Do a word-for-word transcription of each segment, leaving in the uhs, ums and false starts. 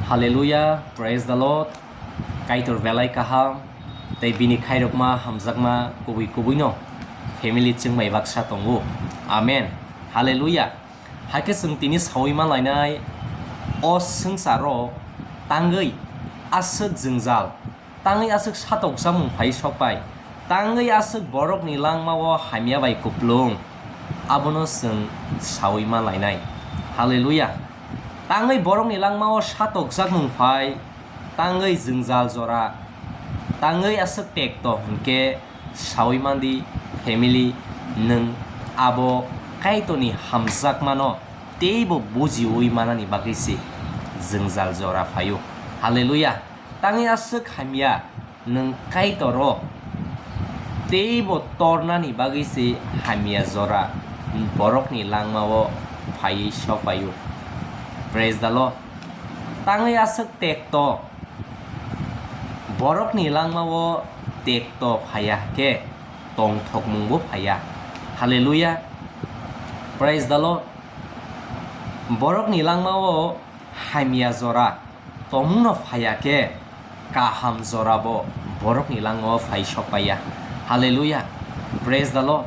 Hallelujah, praise the Lord. Kaitor belai kaham, tei bini khairokma hamjakma kubui kubuino family chwngbai baksa tongo. Amen. Hallelujah. Hakhe chwng tini saui ma lainai, o swngcharo tangwi aswk jwngjal, tangwi aswk satokjakmung phai sokpai, tangwi aswk borokni langmao hamya bai kuplung, abono chwng saui ma lainai. Hallelujah. Tangwi borokni langmao satokjakmung phai, tangwi jwngjal jora, tangwi aswk tekto hwnkhe saui mandi family, nwng abo Kaitorni hamjakmano teibo bujiui manani bagwi se jwngjal jora phaio. Hallelujah. Tangwi aswk hamya nwng Kaitoro teibo tornani bagwi se hamya jora borokni langmao phaiwi sokpaio. Praise the Lord. Tangwi aswk tekto borokni langmao tekto phaiya khe tongthokmungbo phaiya. Hallelujah. Praise the Lord. Borokni langmao hamya jora tongmungno phaiya khe kaham jorabo borokni langmao phai sokpaiya. Hallelujah. Praise the Lord.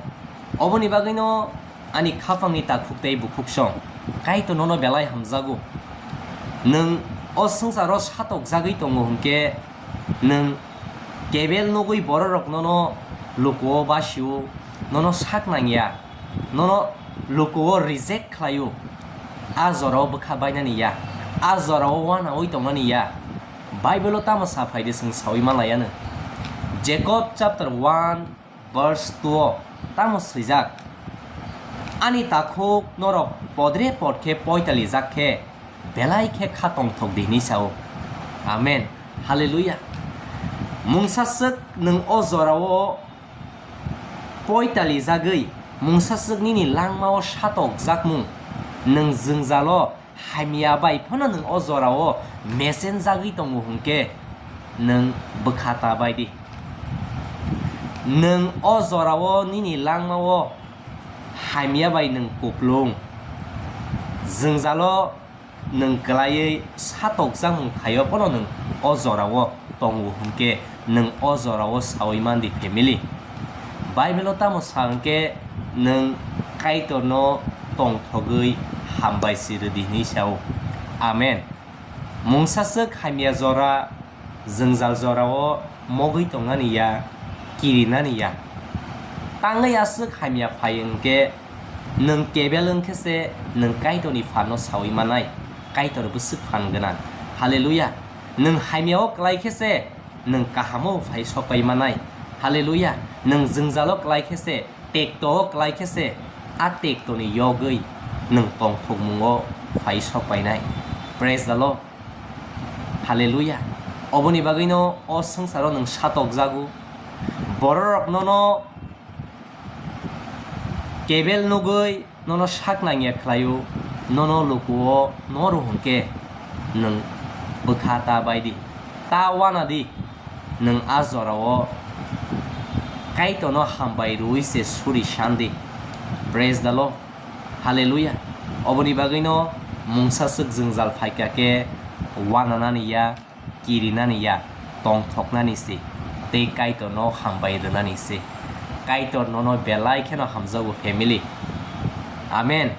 Oboni bagwino ani khapangni takhuk tei bukhuksong Kaitor nono belai hamjago. Nwng o swngcharo satokjagwi tongo hwnkhe nwng kebel nugwi bororok nono lukuo basio, nono sak nangya, nono lukuo reject khlaio, a jorao bwkha bainani ya, a jorao uanaui tongnani ya. Bible-o tamo sa phaidi chwng saui manlaiya nw? Jacob chapter one verse two-o tamo swijak, "Ani takhuk norok podre pod khe poitalijak khe, belai khe kha tongthok di," hwnwi sa-o. Amen. Hallelujah. Mungsaswk nwng o jorao poitalijagwi, mungsaswk nini langmao satokjakmung, nwng jwngjalo hamya bai phano nwng o jorao mesenjagwi tongo hwnkhe, nwng bwkha ta bai di. Nwng o jorao nini langmao hamya bai nwng kuplung, jwngjalo nwng kwlaiwi satokjakmung khaio phano nwng o jorao tongo hwnkhe, nwng o jorao saui man di family. Bible-o tamo sa hwnkhe, nwng Kaitorno tongthogwi hambai si rwdi hwnwi sa-o. Amen. Mungsaswk hamya jora, jwngjal jorao mogwi tongnani ya, kirinani ya. Tangwi aswk hamya phai hwnkhe, nwng kebel wngkhe se nwng Kaitorni phanno saui manai, Kaitor bwswk phan gwnang. Hallelujah. Nwng hamyao klai khe se nwng kahamo phai sokpai manai. Hallelujah. Nwng jwngjalo klai khe se, tekto o klai khe se, a tektoni yogwi nwng tongthokmungo phai sokpainai. Praise the Lord. Hallelujah. Oboni bagwino o swngcharo nwng satokjago. Bororok nono kebel nugwi nono sak nangya khlaio, nono lukuo no rw hwnkhe nwng bwkha ta bai di, ta wana di, nwng a jorao Kaitorno hambai rwui se suri san di. Praise the Lord. Hallelujah. Oboni bagwino mungsaswk jwngjal phaikha khe wananani ya, kirinani ya, tongthoknani se, tei Kaitorno hambai rwnani se. Kaitor nono belai kheno hamjago family. Amen.